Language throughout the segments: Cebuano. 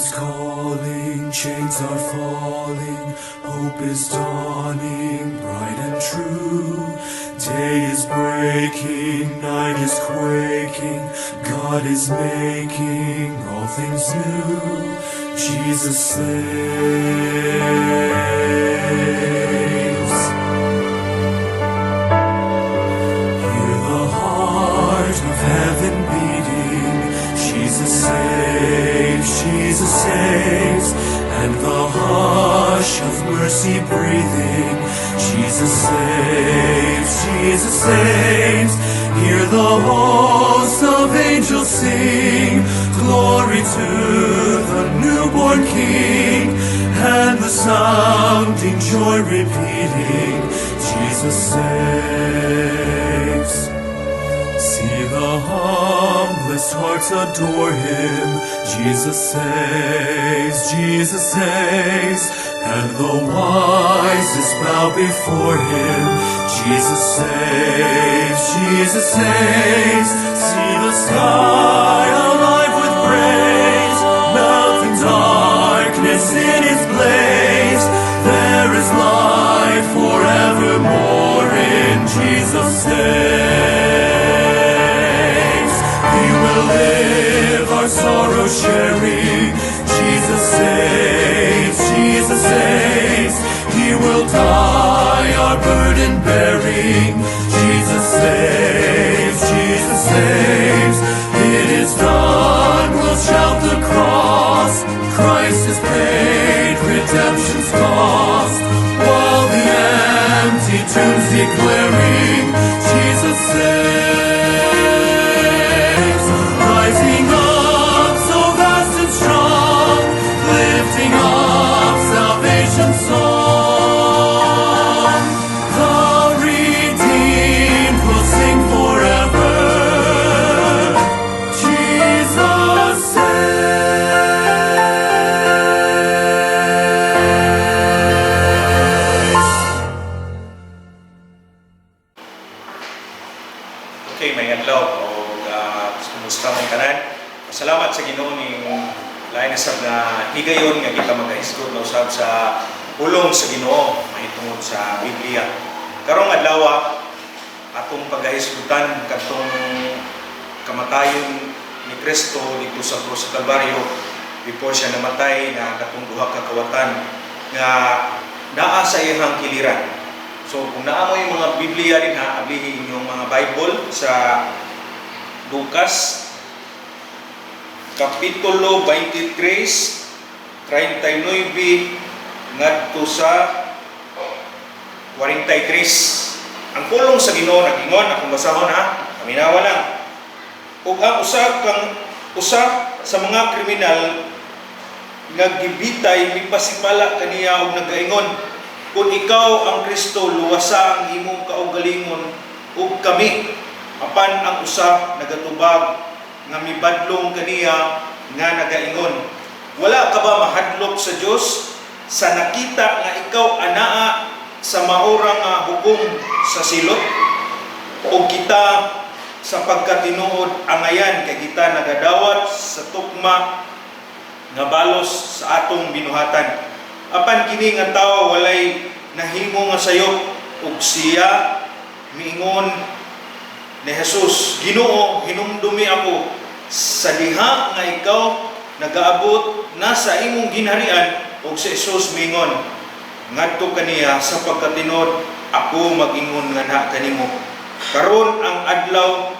Heaven's calling, chains are falling, hope is dawning, bright and true. Day is breaking, night is quaking, God is making all things new. Jesus saves. Hear the heart of heaven beating. Jesus saves, Jesus saves, and the hush of mercy breathing. Jesus saves, Jesus saves. Hear the hosts of angels sing, glory to the newborn King, and the sounding joy repeating, Jesus saves. See the humblest hearts adore him. Jesus saves, Jesus saves, and the wisest bow before him. Jesus saves, Jesus saves. See the sky alive with praise, melting darkness in its blaze. There is light forevermore in Jesus saves. He will live our sorrow sharing. Jesus saves, Jesus saves. He will die our burden bearing. Jesus saves, Jesus saves. It is done, we'll shout the cross. Christ has paid redemption's cost. While the empty tomb's declaring, Jesus saves. Rising up so vast and strong, lifting up salvation's song. The redeemed will sing forever. Jesus saves. Okay, maayong adlaw o kumusta mong tanan. Salamat sa Ginoo ning lain na sab na higayon nga kita magahisgot na usab sa pulong sa Ginoo mahitungod sa Biblia. Karong adlaw, atong pagahisgutan kadtong kamatayon ni Kristo dito sa krus sa Kalbaryo before siya namatay na katong duha ka kawatan nga naa sa iyang kiliran. So kung naa mo yung mga Biblia din ha, ablihi inyong mga Bible sa Lucas Kapitulo 23, 39 ngadto sa 43. Ang pulong sa Ginoo nag-ingon, akong basahon ha, paminawa lang. Ug ang usa kang usa sa mga kriminal nga gibitay mipasipala kaniya og nagaingon, "Kung ikaw ang Kristo, luwasa ang imong kaugalingon ug kami." Apan ang usa nagatubag nga mibadlong kaniya nga nagaingon, "Wala ka ba mahadlok sa Dios sa nakita nga ikaw anaa sa maura nga hukom sa silot? O kita sa pagkatinuod angayan kay kita nagadawat sa tukma nga balos sa atong binuhatan. Apan kini nga tawo walay nahimo nga sayop." Ug siya miingon ni Jesus, "Ginoo, hinumdumi ako sa diha nga ikaw nagaabot na sa imong ginharian." Ug si Jesus miingon ngadto kaniya, "Sa pagkatinuod ako mag-ingon nganha kanimo, karon ang adlaw,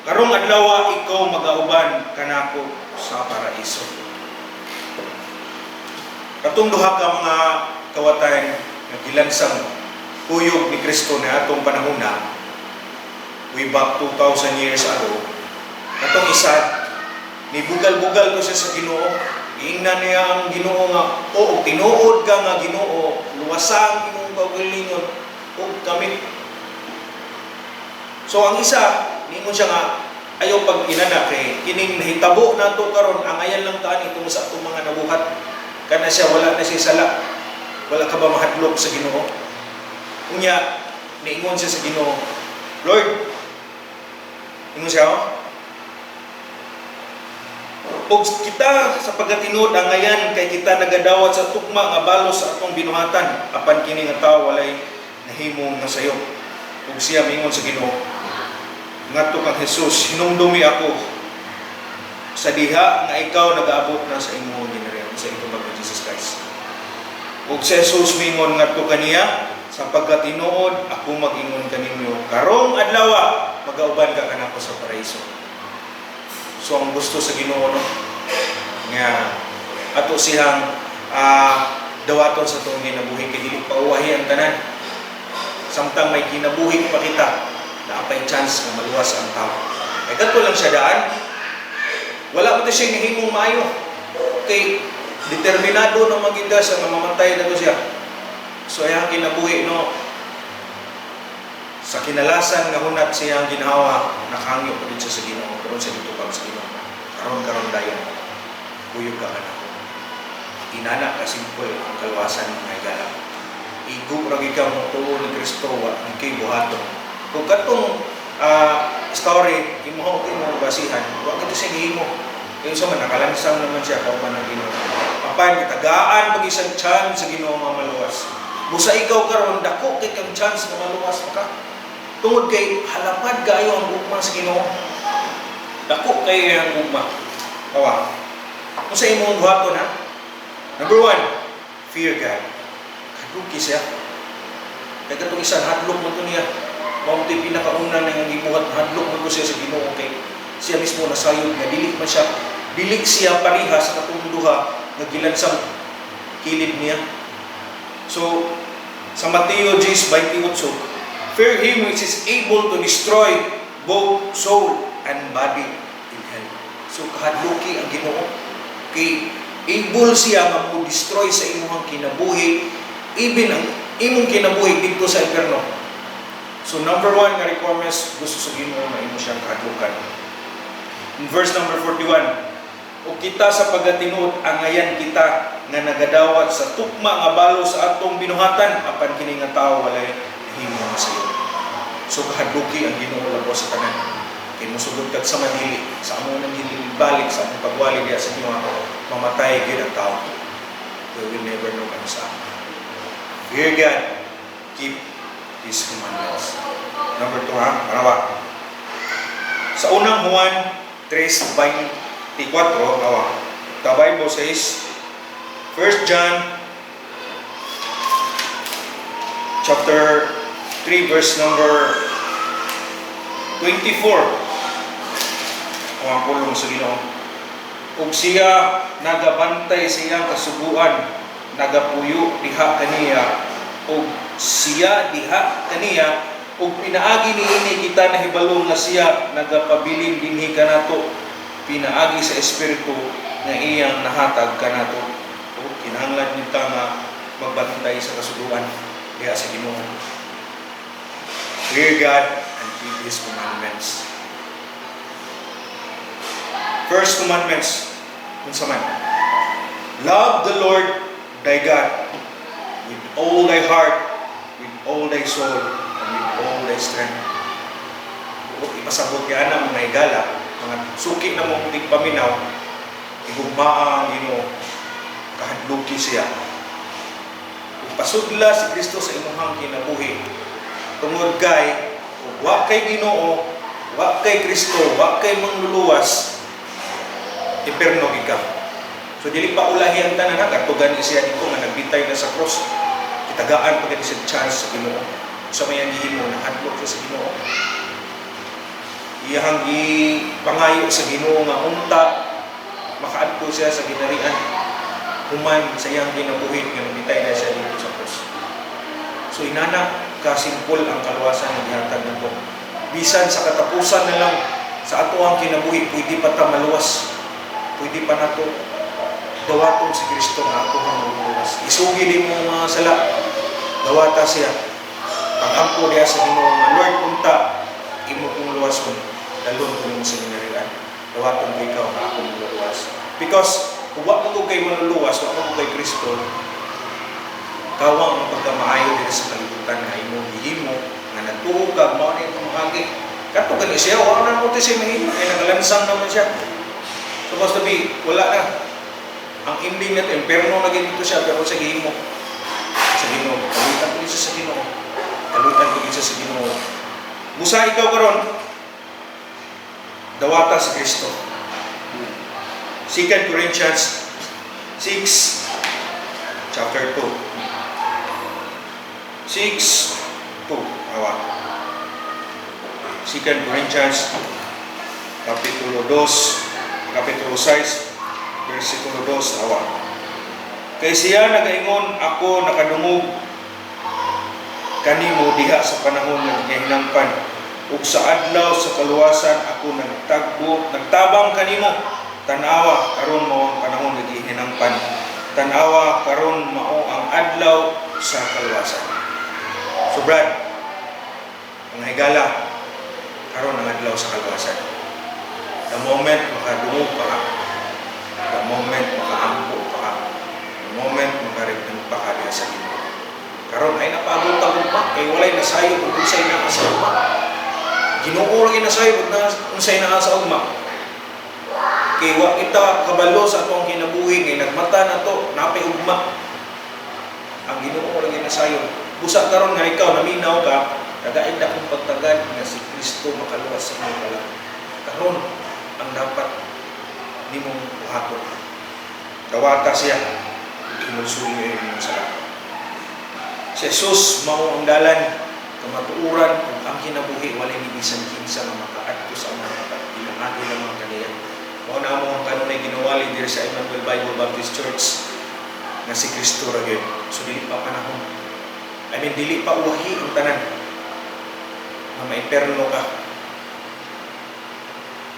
karong adlaw ikaw magauban kanako sa paraiso." Katong duha ka mga kawatan nga gilansang kuyog ni Kristo na atong panahon na way back 2,000 years ago, katong isa ni bugal-bugal ko siya sa Ginoo. Giingnan niya ang Ginoo nga, "Oo, tinuod ka nga Ginoo, luwasa ang imong kaugalingon ug kami." So ang isa, niingon siya nga ayaw pag inana kay kining nahitabo nato karon angayan lang taan tungod sa atong mga nabuhat. Kana siya wala na siya sala. "Wala ka ba mahadlok sa Ginoo?" Unya niingon siya sa Ginoo, "Lord," ingon siya, oh, Ug kita sa pagkatinuod angayan kay kita nagadawat sa tukma nga balos sa atong binuhatan, apan kini nga tawo walay nahimo nga sayo. Ug siya mingon sa Ginoo ngadto kang Jesus, "Hinumdumi ako sa diha nga ikaw nagaabot na sa imong ginharian," sa itubag ni Jesus Christ. Ug si Jesus mingon ngadto kaniya, "Sa pagkatinuod ako mag-ingon kaninyo, karong adlaw magauban ka kanako sa paraiso." So ang gusto sa Ginoo, no, nga ato siyang dawaton sa atong kinabuhi kay dili pa uwahi ang tanan. Samtang may kinabuhi pa kita, naa pay chance nga maluwas ang tao. Kay kadto lang siya daan. Wala pa to siya nahimong maayo. Kay determinado na maging siya nga mamatay na to siya. So ayang kinabuhi, no, sa kinalasan nga hunat siyang ginhawa, nakahangyo pa din siya sa Ginoo, pero sa gitubag sa Ginoo, "Karon karon dayon kuyog ka kanako." Inana ka simple ang kaluwasan, mga higala. Igo ra gyud ka mo tuo ni Kristo, wa ni kay buhaton. Kung katong story imo imo basihan, wa gid siya gihimo. Kay sa man nakalansang naman siya kauban ng Ginoo. Apan gitagaan pag isang chance sa Ginoo nga maluwas. Busa ikaw karon, dako kay kang chance nga maluwas ka. Tungod kay halapad kaayo ang gugma sa Ginoo. Dako kay ang gugma. Kawa. Kung sa imong buhaton, ha? Number one, fear God. Kaduki siya. Kaya katong isa, hadlok mo to niya. Mao to'y pinakauna na yung gibuhat, hadlok mo to siya sa Ginoo kay siya mismo nasayod nga dili man siya, dili siya pareha sa katong duha nga gilansang kilid niya. So, sa Mateo 10:28, "Fear him which is able to destroy both soul and body in hell." So, kahadluki ang Ginoo. Kay able siya nga mo destroy sa imong kinabuhi, even ang imong kinabuhi dito sa impierno. So, number one nga requirements, gusto sa Ginoo na imo siyang kahadlukan. In verse number 41, "Ug kita sa pagkatinuod angayan kita nga nagadawat sa tukma nga balos sa atong binuhatan, apan kini nga tawo walay nahimo nga sayo." So kahadluki ang Ginoo labaw sa tanan. Kay mosugod kag sa manili, sa amo nang balik sa among pagwali diya sa inyo, mamatay gyud ang tao. We will never know kung saan. Fear God, keep His commandments. Number 2 ha, marawa. Sa Unang Juan 3:24, awa. The Bible says, 1 John chapter 3 verse number 24. Ang pulong sa Ginoo. "Ug siya nagabantay sa iyang kasuguan, nagapuyo diha kaniya, ug siya diha kaniya, ug pinaagi niini kita nahibalo nga siya nagapabilin dinhi kanato pinaagi sa Espiritu nga iyang nahatag kanato." O, kinahanglan kita nga magbantay sa kasuguan diha sa Ginoo. Fear God and keep His commandments. First commandments, unsa man? "Love the Lord thy God with all thy heart, with all thy soul, and with all thy strength." O, ipasabot kaya na mga higala, mga suki na mong tigpaminaw, igugmaa ang Ginoo, kahadluki siya. Ug pasudla si Kristo sa imuhang kinabuhi. Tungod kay, ug wa kay Ginoo, wa kay Kristo, wa kay mangluluwas, imperno gid ka. So dili pa ulahi ang tanan ha, kadto gani siya dito nga nagbitay na sa cross. Kitagaan pa gani siya chance sa Ginoo. Sa may ang gihimo, nahadlok siya sa Ginoo. Iyahang gipangayo sa Ginoo nga unta makaadto siya sa ginarian human sa iyang kinabuhi nga nagbitay na siya dito sa cross. So inana ka simple ang kaluwasan nga gihatag nato. Bisan sa katapusan na lang sa ato ang kinabuhi, pwede pa ta maluwas. Pwede pa nato dawaton si Kristo nga ato ang maluluwas. Isugid mo mga sala, dawata siya. Pag-ampo diya sa Ginoo nga, "Lord, unta imo kong luwason, dalon ko nimo sa ginarian. Dawaton ko ikaw nga akong maluluwas." Because kung wa mo kay maluluwas, wa mo kay Kristo, kawang ang pagkamaayo diri sa kalibutan nga imong gihimo nga nagtuo ka, mao na imong mahagi. Kato gani siya, wa na mo siya mahimo kay nagalansang naman siya. Supposed to be, wala na. Ang ending nato, imperno na dito siya, pero sa gihimo. Sa Ginoo, kaluoyan ko siya sa Ginoo. Kaluoyan ko siya sa Ginoo. Busa ikaw karon, dawata si Kristo. 2 Corinthians 6, chapter 2. 6, 2. Awa. 2 Corinthians, Kapitulo 2, Kapitulo 6, versikulo 2, awa. Kay siya nagaingon, "Ako nakadungog kanimo diha sa panahon nga gihinangpan ug sa adlaw sa kaluwasan ako nagtagbo, nagtabang kanimo. Tan-awa karon, mao ang panahon nga gihinangpan. Tan-awa karon, mao ang adlaw sa kaluwasan." So Brad, mga higala, karon ang adlaw sa kaluwasan. The moment makadungog pa ka, the moment makaampo pa ka, the moment makarepent pa ka diha sa Ginoo. Karon ay napagod ta ugma kay walay nasayod ug unsay naa sa ugma. Ginoo ra nasayod ug na unsay naa sa ugma. Kay wa kita kabalo sa atong kinabuhi ngay nagmata na to napay ugma. Ang Ginoo ra nasayod. Busa karon nga ikaw naminaw ka, tagaid akong pagtagad nga si Kristo makaluwas sa imong kalag. Karon ang dapat nimong buhaton. Dawata siya, hinulsuli imong sala. Si Jesus mao ang dalan, kamatuoran ug ang kinabuhi. Walay ni bisan kinsa nga makaadto sa Amang pinaagi lamang kaniya. Mao na amo ang kanunay ginuwali diri sa Emmanuel Bible Baptist Church nga si Kristo ra gyud. So dili pa panahon. I mean, dili pa uwahi ang tanan nga maimperno ka.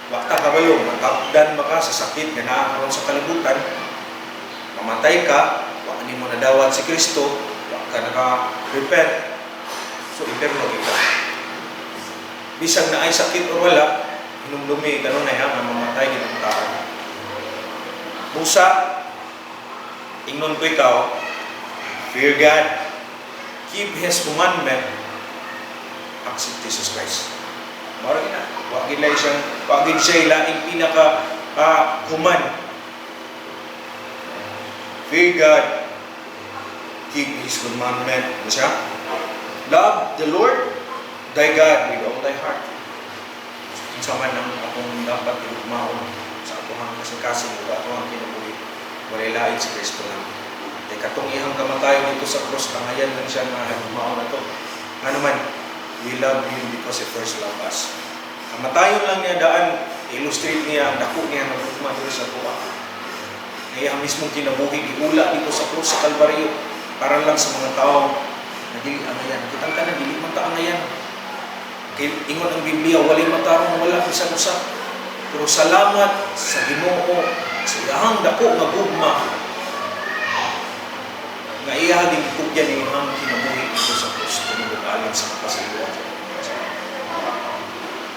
Wa ta kabalo, matapdan maka sa sakit nga naa karon sa kalibutan, mamatay ka, wa nimo nadawat si Kristo, wa ka naka-repent, so imperno gyud ka. Bisag naay sakit o wala, hinumdumi kanunay ha, nga mamatay gyud ang tao. Busa, ingnon ko ikaw, fear God, keep His commandment, accept Jesus Christ. Mao ra na. Wa gid lay siyang wa gid siya laing pinaka command. Fear God, keep His commandment. Ano siya? Love the Lord thy God with all thy heart. Unsa man ang akong dapat ihugmaon sa atohang kasing-kasing ug atohang kinabuhi, walay lain, si Kristo lang. Kay katong iyang kamatayon dito sa cross, angayan lang siya nga hugmaon nato. Nga naman, we love Him because He first loved us. Kamatayon lang niya daan, illustrate niya ang dako niya ng hugma dito sa tuwa. Nga iyang mismong kinabuhi, giula dito sa cross sa Kalbaryo, para lang sa mga tao na dili angayan. Kitang tanan, dili man ta angayan. Kay ingon ang Biblia, walay matarong, wala bisan usa. Pero salamat sa Ginoo sa iyang dako nga gugma nga iya gitugyan ang iyang kinabuhi dito sa krus tungod alang sa kapasayloan sa atong mga sala.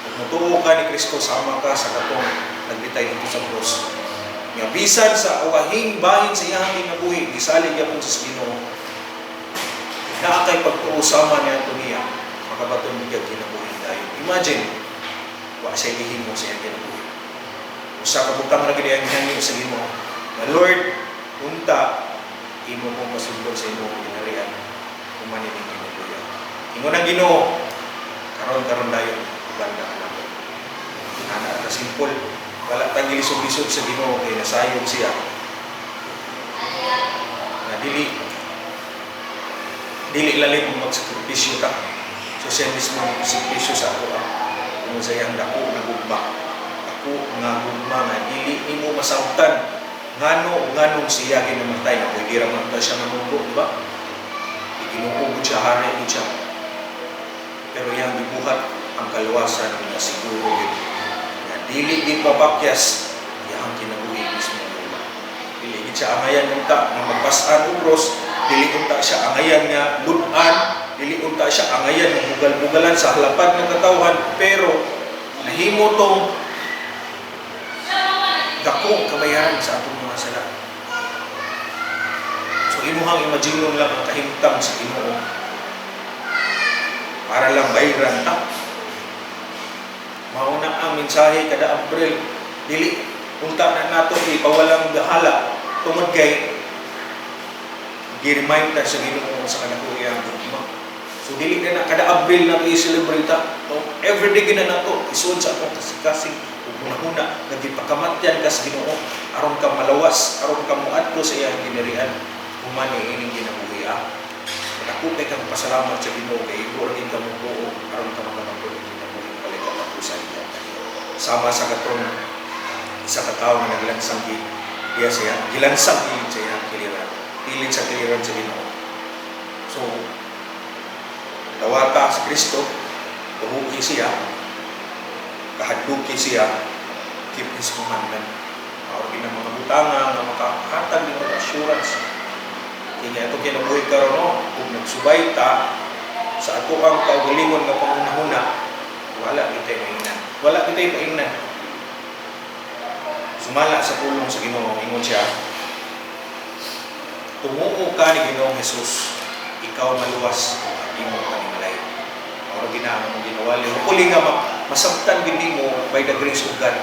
Kung mutuo ka ni Kristo, sama ka sa katong nagbitay dito sa krus. Nga bisan sa awahing bahin sa iyang kinabuhi, gisalig gyapon sa Ginoo. Naa kay pagtuo sama niya ato niya, makabaton mo gyud kinabuhi dayon. Imagine, wa siya gihimo sa iyang kinabuhi. Usa ka butang ra gid ang gihangyo sa Ginoo. Na Lord, unta imo kong pasundon sa imong gingharian human ining kinabuhi. Ingon ang Ginoo, karon karon dayon banda ka nako. Ana ka simple. Wala tang gilisod-lisod sa Ginoo kay nasayod siya. Na dili dili lalim kung magsakripisyo ta. So siya mismo magsakripisyo sa ato ah. Tungod sa iyang dako nga gugma. Dako nga gugma nga dili nimo masabtan ngano o nganong siya ginamatay na pwede ra man ta siya mamunggo, di ba? Ginoo gud siya, hari gud siya. Pero iyang gibuhat ang kaluwasan nga siguro yun. Nga dili gid mapakyas iyang kinabuhi mismo nga. Dili gid siya angayan unta nga magpas-an og cross, dili unta siya angayan nga lud-an, dili unta siya angayan nga bugal-bugalan sa halapad nga katawhan, pero nahimo tong dako kabayaran sa atong mga sala. So imuhang imaginon lang ang kahimtang sa Ginoo para lang bayran ta. Mao na ang mensahe kada April, dili Unta na nato ipawalang gahala tungod kay gi-remind ta sa Ginoo sa kadako iyang gugma. So dili na na kada Abril na i-celebrate ta. No? Everyday gina nato isuod sa atong kasing-kasing ug hunahuna nga gipakamatyan ka sa Ginoo aron ka malawas, aron ka moadto sa iyang ginirian human ni ining kinabuhi ah. Dako kay kang pasalamat sa Ginoo kay igo ra gid ka motuo aron ka makabaton og kinabuhi walay katapusan diha. Sama sa katong isa ka tawo nga naglansang gi diya siya, gilansang gid sa iyang kiliran. Pilid sa kiliran sa Ginoo. So, dawata si Kristo, tuhuki siya, kahadluki siya, keep His commandment. Mao gyud ang mga butanga nga makahatag nimo og assurance. Kaya nga itong kinabuhi karon, no, kung nagsubay ta sa atoang kaugalingon nga pangunahuna, wala kita'y maingnan. Wala kita'y maingnan. Sumala sa pulong sa Ginoo, ingon siya, "Tumuo ka ni Ginoong Jesus, ikaw maluwas ang imong panimalay." Mao gina ang ginawali. Hopefully nga masabtan gid nimo by the grace of God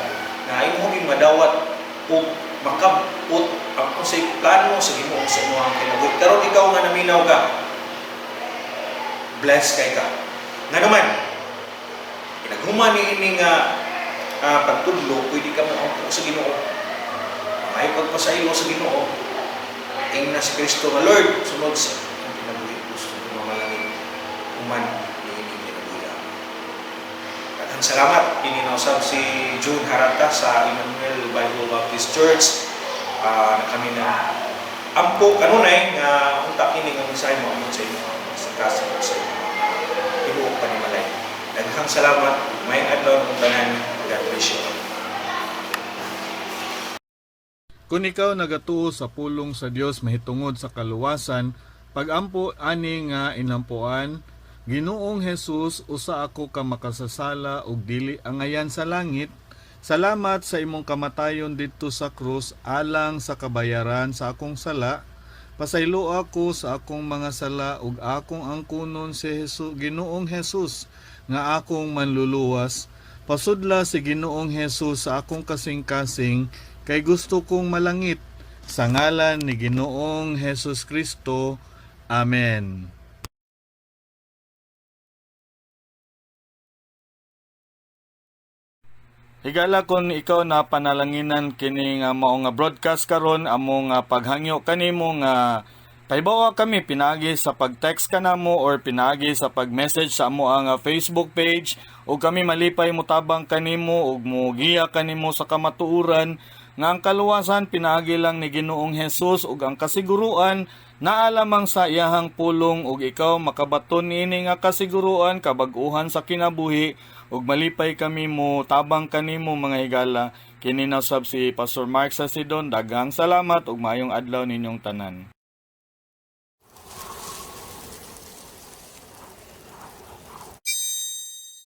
na imo gid madawat ug makabot ang unsay plano sa Ginoo sa imong kinabuhi. Karon ikaw nga naminaw ka, blessed kay ka. Nga naman, pinaghuman ni ini nga pagtudlo, pwede ka mo sa Ginoo. May pagpasaylo sa Ginoo, ingna si Kristo nga Lord, sunod sa akong kinabuhi, gusto ko mamalangit human ni ini kinabuhi. Daghang salamat. Kini na usab si June Harata sa Emmanuel Bible Baptist Church. Na kami na ampo kanunay nga unta kini nga mensahe mo amot sa inyo sa kasing sa inyo tibuok panimalay. Daghang salamat. Maayong adlaw ng tanan. God bless you all. Kung ikaw nagatuo sa pulong sa Dios mahitungod sa kaluwasan, pagampo ani nga inampuan: "Ginoong Jesus, usa ako ka makasasala ug dili angayan sa langit. Salamat sa imong kamatayon didto sa krus alang sa kabayaran sa akong sala. Pasaylo ako sa akong mga sala ug akong angkunon si Jesus, Ginoong Jesus nga akong manluluwas. Pasudla si Ginoong Jesus sa akong kasing-kasing kay gusto kong malangit. Sa ngalan ni Ginoong Jesus Kristo. Amen." Higala, kon ikaw na panalanginan kini nga mao nga broadcast karon, amo nga paghangyo kanimo nga pahibawa kami pinaagi sa pag-text kanamo or pinaagi sa pag-message sa amo ang Facebook page ug kami malipay motabang kanimo ug mogiya kanimo sa kamatuoran nga ang kaluwasan pinaagi lang ni Ginoong Hesus ug ang kasiguruan naa lamang sa iyahang pulong ug ikaw makabaton niini nga kasiguruan, kabag-uhan sa kinabuhi, ug malipay kami mo tabang kanimo, mga higala. Kini na sab si Pastor Mark Sasidon. Daghang salamat ug maayong adlaw ninyong tanan.